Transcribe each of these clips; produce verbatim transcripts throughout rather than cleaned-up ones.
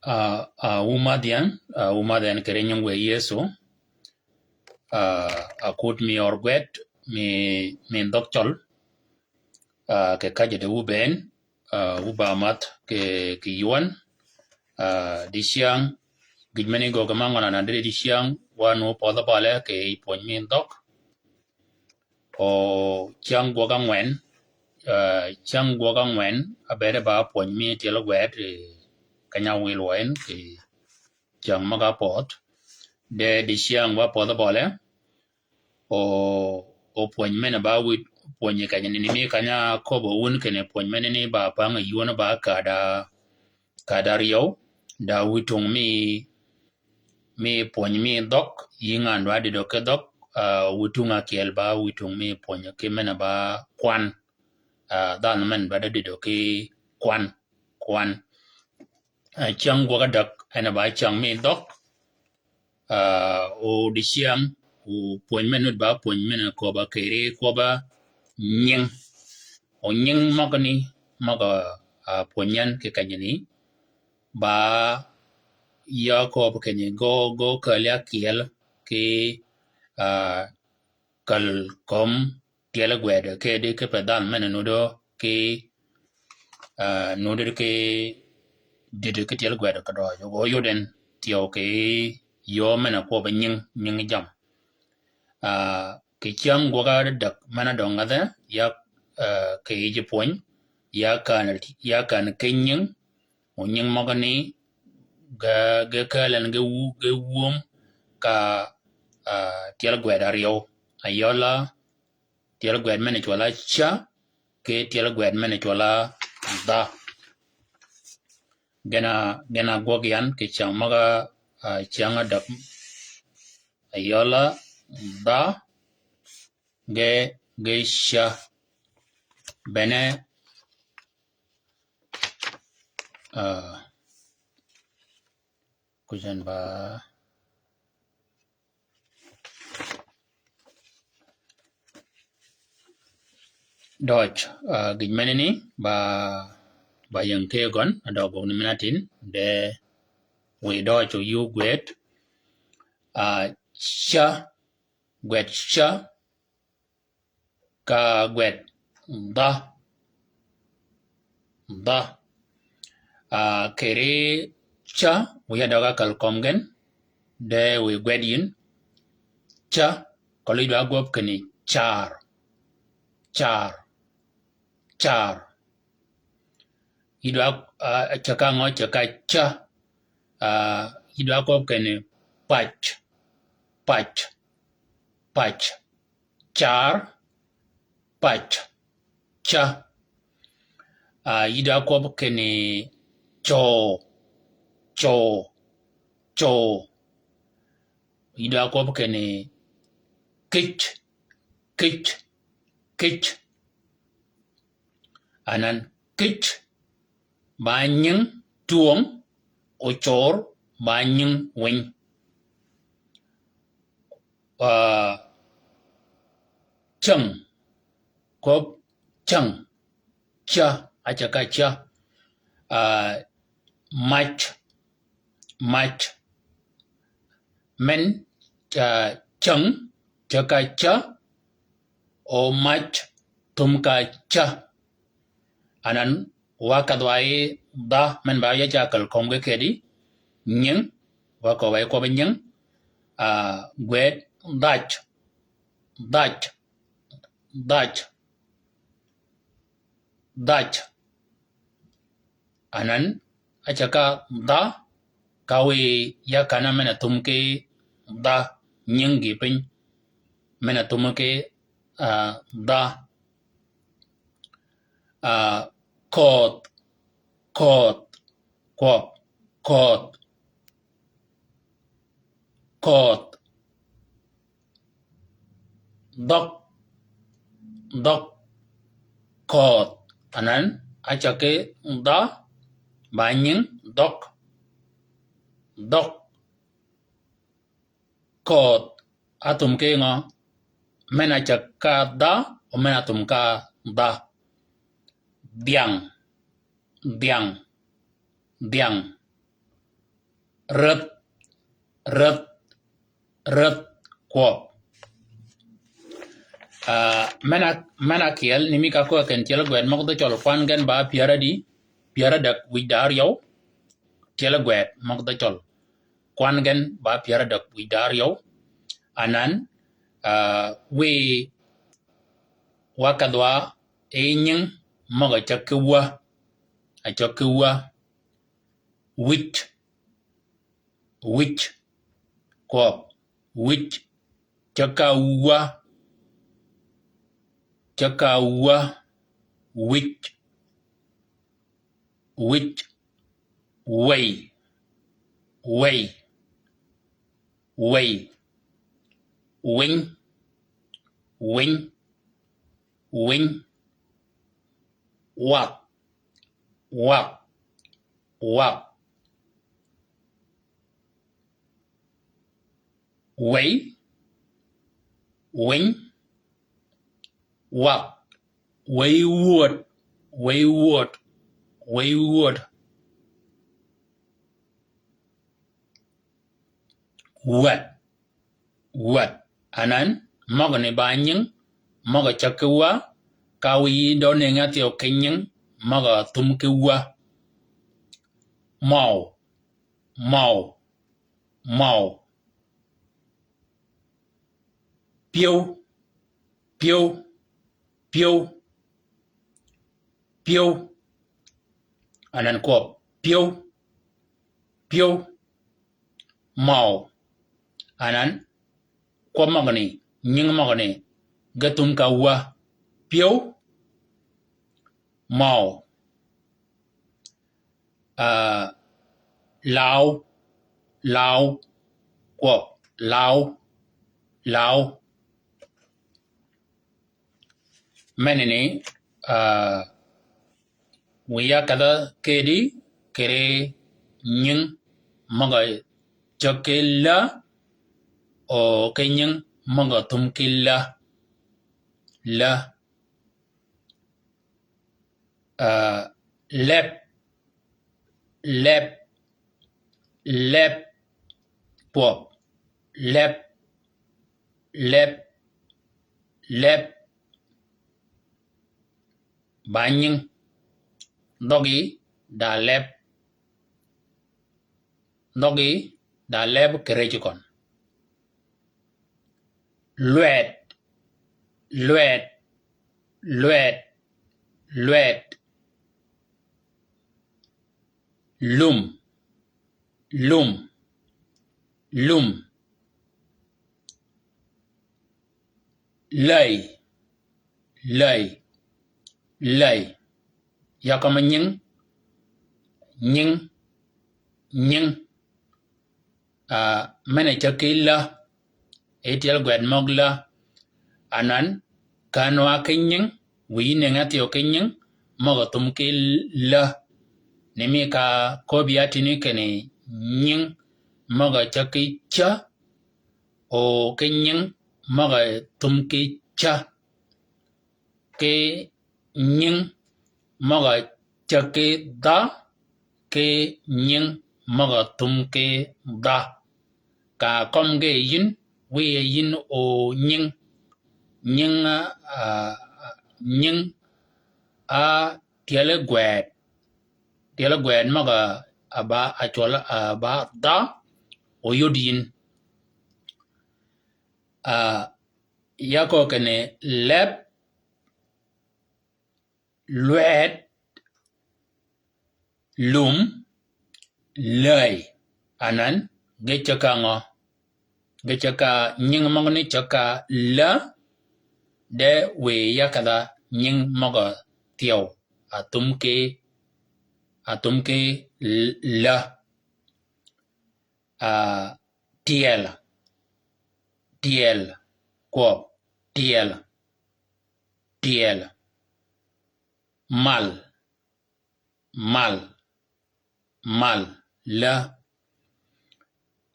Ah, ah, wu madh yan, ah, wu madh yan kì ri nying wë Yëso. Ah, akut mi ör gwed, mi, mi dhøg cøl. Ah, kì kajji di wu bënn, ah, wu ba madh kì, kì ywan. Ah, dicyäng, gïj meni gøggi ma ngøn anan di dicyäng, wa nu pödhi bøle kì pwöny mi dhøg. O cyäng gwøg angwen, ah, cyäng gwøg angwen, abede ba pwöny mi tyel gwed, eh, keny-a wil wø en, kì cyäng møg-a pödh. De dicyäng wa pödhi bøle, o, o pwöny men-a ba wïj pwönyi keny-a ni, ni mi keny-a köbbi wun kinni pwöny men-a ni ba pang yi wun ba kada, kada ryew, da wïtung mi, mi pwöny mi dhøg, yi ngan dwa dido ki dhøg, ah, wïtung akyel ba wïtung mi pwönyi ki men-a ba kwan, ah, dhanhø men ba dwa dido ki kwan, kwan. Ah, cyäng gwøg adäg, en a ba cyäng mi dhøg, ah, o dicyäng, o pwöny men-a nud ba pwöny men-a köbba kì ri kwøbba nying. O nying møgani, møg-a, ah, pwöny yan kì keny-a ni, ba ya köbbi kinni gø, gø käli akyel ki, ah, käl kömi tyel gwed kedi kipe dhanhø men-a nudo ki, ah, nudo ki dïdø ki tyel gwed kì døøj. O yod en thyew kì yöö men-a kwøbbi nying, nying jammì. Ah, kì cyäng gwøg adäg men-a døng adhe, ya, ah, kì yij pwöny, ya kän, ya kän ki nying, o nying møgani, ge, ge käl en ge wu, ge wum ka, ah, tyel gwed aryew. Ayøla, tyel gwed men-a cwøl-a ca, ki tyel gwed men-a cwøl-a dha. Gen a, gen a gwøg yan kì cyäng møg-a, ah, cyäng adäg. Ayøla, dha, ge, ge ca. Bene, ah, kujen ba døøj, ah, gïj menani, ba, ba ying ki gøn, a døøg gwøg ni men-a tin, de wiy døøj o yuu gwed, ah, ca, gwed ca, ka gwed dha, dha. Ah, kì ri ca, wiy adøg ákäl kömi gen, de wiy gwed yïn, ca, kelli yï dwa gwøb kinni car, car, car. Yï dwa, ah, ceg ka ngø, ceg ka ca, ah, yï dwa gwøb kinni pac, pac, pac. Car, pac, ca. Ah, yï dwa kwøb kinni coo, coo, coo. Yï dwa kwøb kinni kic, kic, kic. Anan kic ba nying twöng, ocor ba nying winy. Ah, cäng, kwøb cäng, ca, a ceg ka ca. Ah, mac, mac. Men, ah, cäng, ceg ka ca, o mac, thum ka ca. Anan, wa kadh wa yi dha, men ba ya ca käl kömi ge kedi, nying, wa köbba yi kwøbbi nying, ah, gwed, dhaj, dhaj, dhaj, dhaj. Anan, a ceg ka dha, ka wiy ya kän-a men-a thum ki dha, nying gï piny, men-a thum ki, ah, dha. Ah, köödh, köödh, kwøb, köödh, köödh. Dhøg, dhøg, köödh. Anan, a ceg ki dha, ba nying, dhøg, dhøg. Köödh, a thum ki ngø, men-a ceg ka dha, o men-a thum ka dha. Dhyang, dhyang, dhyang. rädh, rädh, rädh, kwøb. Ah, men-a, men-a kyel ni mi ka kwøb ken tyel gwed møg dhø cøl kwan gen ba pyär adi, pyär adäg wïj da aryøw, tyel gwed møg dhø cøl. Kwan gen ba pyär adäg wïj da aryøw. Anan, ah, wi wa kadhwa e nying møg-a cäg ki wa, a cäg ki wa, wïj, wïj, kwøb, wïj, cäg ka wa, cäg ka wa, wïj, wïj, wëy, wëy, wëy, winy, winy, winy, wak, wak, wak. Wëy, winy, wak, wëy wööd, wëy wööd, wëy wööd. Wäd, wäd. Anan, møgani ba nying møg-a cäg ki wa, ka wiy dø nëngi athyew ki nying møg-a thum ki wa. Møw, møw, møw. Pyëw, pyëw, pyëw, pyëw. Anan kwøb, pyëw, pyëw. Møw. Anan kwøb møgani, nying møgani, ge thum ka wa. Pyëw. Møw. Ah, law, law, kwøb, law, law. Menani, ah, wiya kadha kedi, kere nying møg-a cäg ki la, o ki nying møg-a thum ki la, la. Ah, leb, leb, leb, kwøb, leb, leb, leb. Ba nying, dhøggi da leb, dhøggi da leb kì rëcci køn. Lwed, lwed, lwed, lwed. Lum, lum, lum. Läy, läy, läy. Yø kømmi nying, nying, nying. Ah, men-a cäg ki la, e tyel gwed møg la. Anan, ka nwa ki nying, wiy nëngi athyew ki nying møg-a thum ki la. Ni mi ka köbbi ya tïni kinni nying møg-a cäg ki ca, o ki nying møg-a thum ki ca. Ki nying møg-a cäg ki dha, ki nying møg-a thum ki dha. Ka kømmi ge yïn, wiy yïn o nying, nying, ah, nying, a tyeli gwed, tyeli gwed møg-a ba, a cwøl, a ba dha, o yod yïn. Ah, ya kø kinni leb, lwed, lum, läy. Anan, ge cäg ka ngø? Ge cäg ka nying møgani cäg ka la, de wiy ya kedha nying møg-a thyew, a thum ki, a thum ki l-, la. Ah, tyel, tyel, kwøb, tyel, tyel. Mal, mal, mal, la.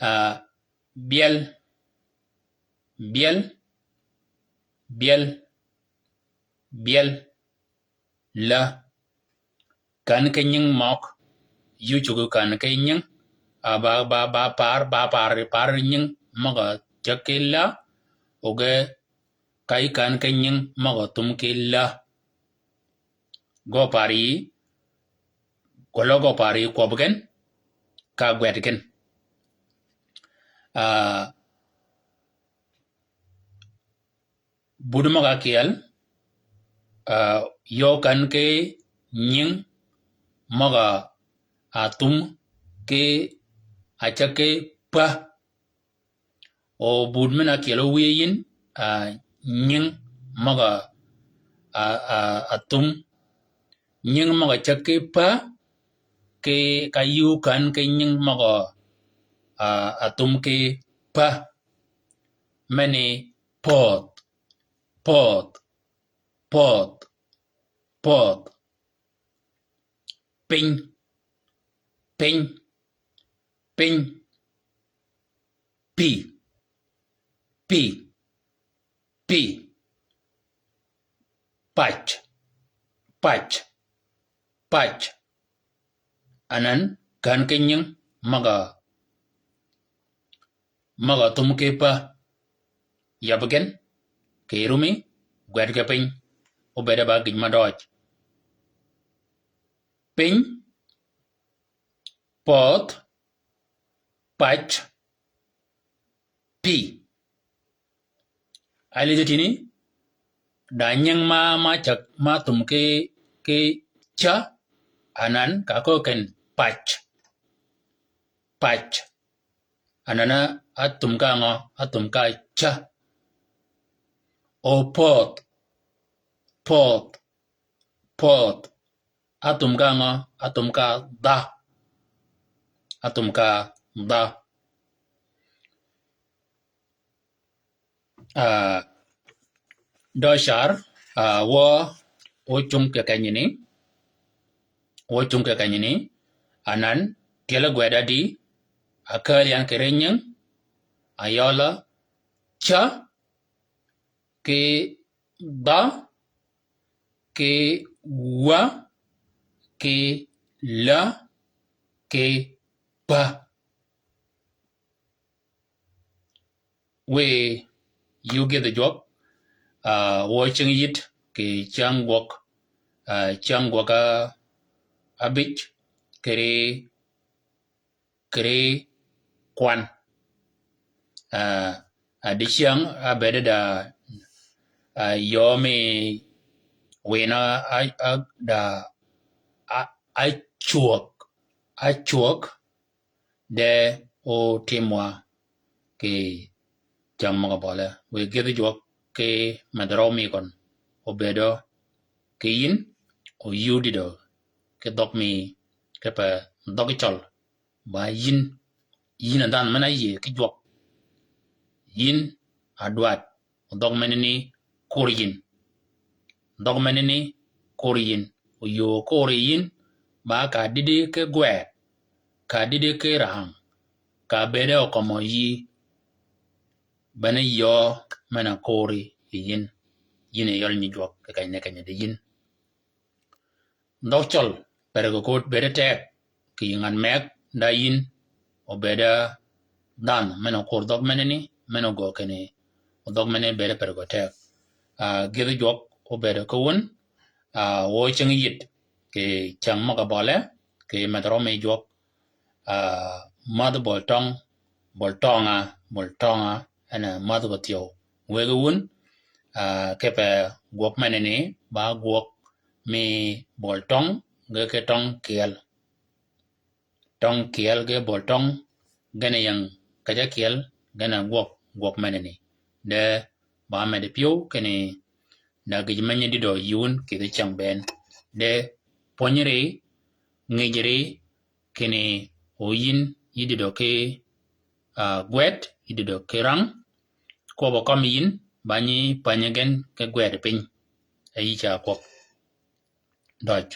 Ah, byel, byel, byel, byel, la. Kän ki nying møg, yï ócuggi kän ki nying, a, ba, ba, ba par, ba par, par nying møg-a cäg ki la, o ge ka yï kän ki nying møg-a thum ki la. Gø par yï, kwøllø gø par yï kwøb gen, ka gwed gen. A, Bud møg-a ákyel, a, yø kän ki nying møg-a thum ki a cäg ki pa. O bud men-a ákyel o wiye yïn, a, nying møg-a, a, a, a thum. Nying møg-a cäg ki pa, ki ka yï kän ki nying møg-a, a, a thum ki pa. Meni pödh, pödh, pödh, pödh. Piny, piny, piny. Pi, pi, pi. Pac, pac, pac. Anan, kän ki nying møg-a, møg-a thum ki pa. Yab gen, ki rumi, gwed ki piny, obëëd ba gïj mø døøj. Piny, pödh, pac, pi. Alidhi tini, da nying ma, ma cäg, ma thum ki, ki ca, anan ka köög ken pac. Pac. Anan a thum ka ngø, a thum ka ca. O pödh, pödh, pödh. A thum ka ngø, a thum ka dha. A thum ka dha. A, dø car, a, wø, wø cung kì kenyini, wø cung kì kenyini, anan, tyel gwed adi, a kääl yan kì ri nying, a yøl a, ca, ki dha, ki wa, ki la, ki pa. Wiy yï ógyëdhi jwøk, a, wø cing yït kì cäng gwøg, a, cäng gwøg a, abïj, kì ri, kì ri kwan. A, a dicäng abëëd da, a, yø mi wïn a, a, da, a, a cwøg, a cwøg, de otimwa kì cäng møg-a bøle. Wiy gyëdhi jwøk ki medh røw mi køn obëëdø kì yïn, o yï ódïdø ki dhøg mi kipe dhøg cøl. Ba yïn, yïn a dhanhø men-a áyïëy ki jwøk. Yïn a dwaddi, o dhøg menani kur yïn. Dhøg menani kur yïn. O yöö kur yïn, ba ka dïdï ki gwed, ka dïdï ki rang, ka bëëde o kømmø yï. Bene yöö men-a kur yïn. Yïn a yøl nyi jwøk kì keny-a keny-a di yïn. Dhøg cøl, per kì kod bëëde teg, kì yï ngan meg, da yïn, obëëd a dhanhø, men-a kur dhøg menani, men-a gø kinni, o dhøg menani bëëde per kod teg. A, gyëdhi jwøk, obëëd ki wun, a, wø cing yït, kì cäng møg-a bøle, kì medh røw mi jwøk, a, mädhi bøl tøng, bøl tøng a, bøl tøng a, en a mädhi bø thyew. Wëggi wun, a, kipe gwøg menani, ba gwøg mi bøl tøng, ge ki tøng kyel. Tøng kyel ge bøl tøng, gen a ying kej-a kyel, gen a gwøg, gwøg menani. De ba meddi pyëw, kinni da gïj menyi dïdø yï wun kì dhø cäng bënn. De pwönyi ri, ngïj ri, kinni o yïn yï dïdø ki, a, gwed, yï dïdø ki rang, kwøbb-a kømmi yïn, ba nyi pänyi gen ki gwed piny. E yï ca kwøb. Døj.